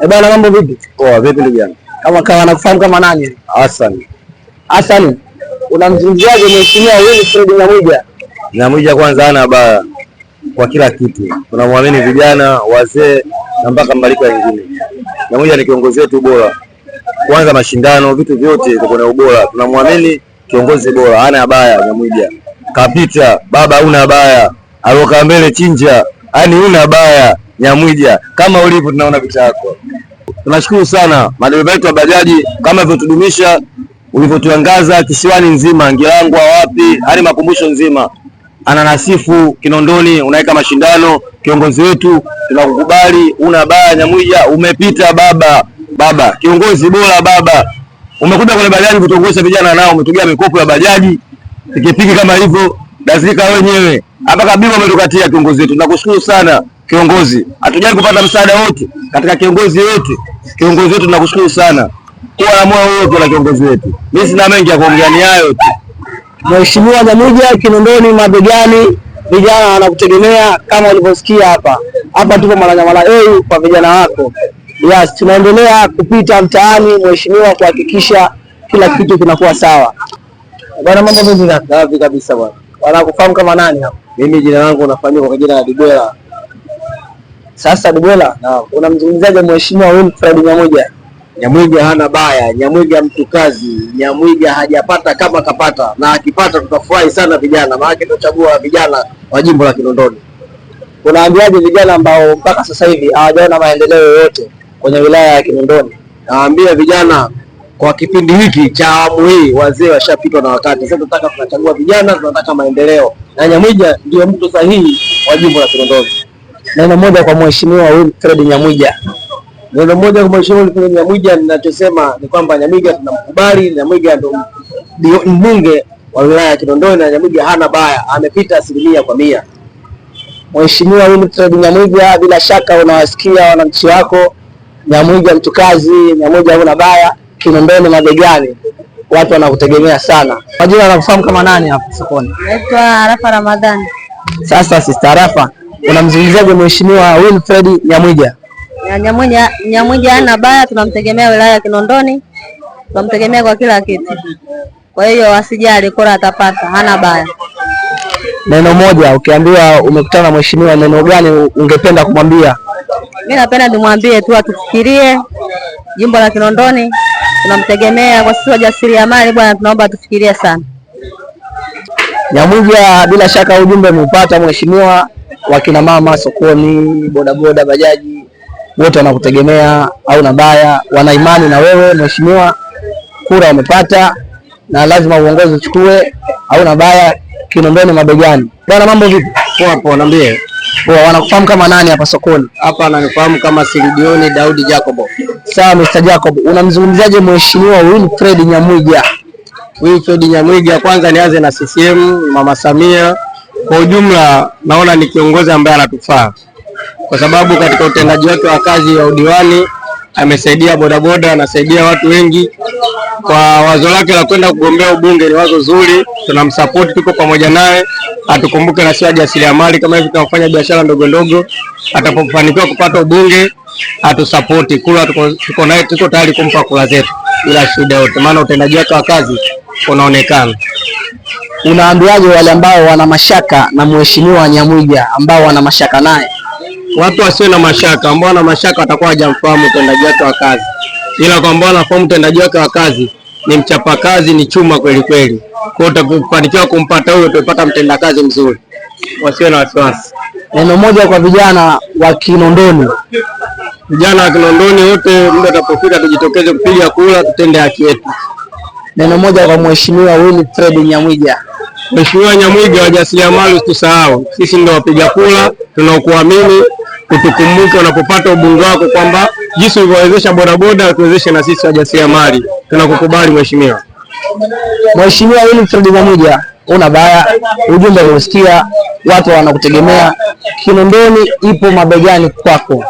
Eh, bwana mambo vipi? Poa, vipi ndugu yangu? Kama kawa nakufahamu kama nani? Hassan. Hassan, unamzungumziaje Mheshimiwa Wilfred Nyamwija? Nyamwija kwanza hana baya kwa kila kitu. Tunamwamini vijana, wazee na mpaka mbalika wengine. Nyamwija ni kiongozi wetu bora. Kwanza mashindano, vitu vyote viko na ubora. Tunamwamini kiongozi bora, hana baya Nyamwija. Kapita, baba una baya. Aloka mbele chinja. Yaani una baya Nyamwija. Kama ulivyo tunaona picha yako. Tunashukuru sana madereva wetu wa bajaji kama ilivyotudumisha ulivyotuangaza kisiwani nzima, Ngilangwa wapi, hadi makumbusho nzima, ananasifu Kinondoni, unaweka mashindano. Kiongozi wetu tunakukubali, una baya Nyamwija, umepita baba, baba kiongozi bora baba, umekuja kwenye bajaji kutuongoza vijana nao, umetugea mikopo ya bajaji, pikipiki kama hivyo, dazika wenyewe hapa kabisa, umetukatia kiongozi wetu, tunakushukuru sana kiongozi. Hatujai kupata msaada wote katika kiongozi wetu, kiongozi wetu tunakushukuru sana, kuwa na moyo wote na kiongozi wetu. Mimi sina mengi ya kuongea, ni hayo tu. Mheshimiwa Nyamwija, Kinondoni mabegani, vijana wanakutegemea kama ulivyosikia hapa. Hapa tupo Mwananyamala A kwa vijana wako. Yes, tunaendelea kupita mtaani mheshimiwa, kuhakikisha kila kitu kinakuwa sawa. Bwana mambo vipi kaka? Safi kabisa bwana. Wanakufahamu kama nani hapa? Mimi jina langu nafahamika kwa jina la Dibwela. Sasa Dibwela, unamzungumziaje Mheshimiwa Wilfred Nyamwija? Nyamwiga hana baya, Nyamwiga mtu kazi, Nyamwiga hajapata kama kapata, na akipata tutafurahi sana vijana, maana tutachagua vijana wa jimbo la Kinondoni. Unaambiaje vijana ambao mpaka sasa hivi hawajaona maendeleo yoyote kwenye wilaya ya Kinondoni? Nawaambia vijana kwa kipindi hiki cha awamu hii, wazee washapitwa na wakati. Sasa tunataka tunachagua vijana, tunataka maendeleo, na Nyamwiga ndio mtu sahihi wa jimbo la Kinondoni. Neno moja kwa Mheshimiwa Wilfred Nyamwija. Neno moja kwa Mheshimiwa Wilfred Nyamwiga, ninachosema ni kwamba Nyamwiga tunamkubali. Nyamwiga ndo mbunge wa wilaya ya Kinondoni na Nyamwiga hana baya, amepita 100%. Mheshimiwa Wilfred Nyamwija, bila shaka unawasikia wananchi wako. Nyamwija mtu kazi, Nyamwija huna baya, Kinondoni mabegani, watu wanakutegemea sana. Majina wanakufahamu kama nani hapa sokoni? Naitwa Arafa Ramadhani. Sasa Sister Arafa, unamzungumziaje Mheshimiwa Wilfred Nyamwija? Nyamwija, Nyamwija hana baya, tunamtegemea wilaya ya Kinondoni, tunamtegemea kwa kila kitu. Kwa hiyo asijali, kura atapata, hana baya. Neno moja ukiambiwa umekutana na mheshimiwa, neno gani ungependa kumwambia? Mi napenda nimwambie tu atufikirie jimbo la Kinondoni, tunamtegemea kwa sisi wajasiriamali bwana, tunaomba atufikirie sana. Nyamwija, bila shaka ujumbe umeupata mheshimiwa. Wakina mama sokoni, bodaboda, bajaji, wote wanakutegemea au na baya, wana imani na wewe mheshimiwa, kura umepata na lazima uongozi uchukue, au na baya, Kinondoni mabegani. Bwana mambo vipi? Poa poa, niambie. Poa, wanakufahamu kama nani hapa sokoni? Hapa ananifahamu kama Silidioni Daudi Jacobo. Sawa Mr. Jacob, unamzungumziaje mheshimiwa Wilfred Nyamwija? Wilfred Nyamwiga, kwanza nianze na CCM, Mama Samia. Kwa ujumla naona ni kiongozi ambaye anatufaa kwa sababu katika utendaji wake wa kazi ya udiwani amesaidia bodaboda, anasaidia watu wengi. Kwa wazo lake la kwenda kugombea ubunge ni wazo zuri, tunamsupport, tuko pamoja naye. Atukumbuke na sio wajasiriamali kama hivi tunafanya biashara ndogo ndogo. Atapofanikiwa kupata ubunge atusapoti, kula tuko naye, tuko tayari kumpa kula zetu bila shida yote, maana utendaji wake wa kazi unaonekana. Unaambiaje wale ambao wana mashaka na mheshimiwa Nyamwija, ambao wana mashaka naye? Watu wasio na mashaka, ambao wana mashaka watakuwa hawajamfahamu utendaji wake wa kazi, ila kwa ambao wanafahamu utendaji wake wa kazi, ni mchapakazi, ni chuma kweli kweli. Kwa hiyo utakapofanikiwa kumpata huyo, utapata mtendakazi mzuri, wasio na wasiwasi. Neno moja kwa vijana wa Kinondoni. Vijana wa Kinondoni wote, muda utapofika, tujitokeze kupiga kura, tutende haki yetu. Neno moja kwa mheshimiwa Wilfred Nyamwija. Mheshimiwa Nyamwiga, wajasiriamali usitusahau, sisi ndio wapiga kura tunaokuamini, utukumbuke unapopata ubunge wako kwamba jinsi ulivyowezesha bodaboda tuwezeshe na sisi wajasiriamali. Tunakukubali mheshimiwa. Mheshimiwa Wilfred Nyamwija, una baya, ujumbe umeusikia, watu wanakutegemea. Kinondoni ipo mabegani kwako.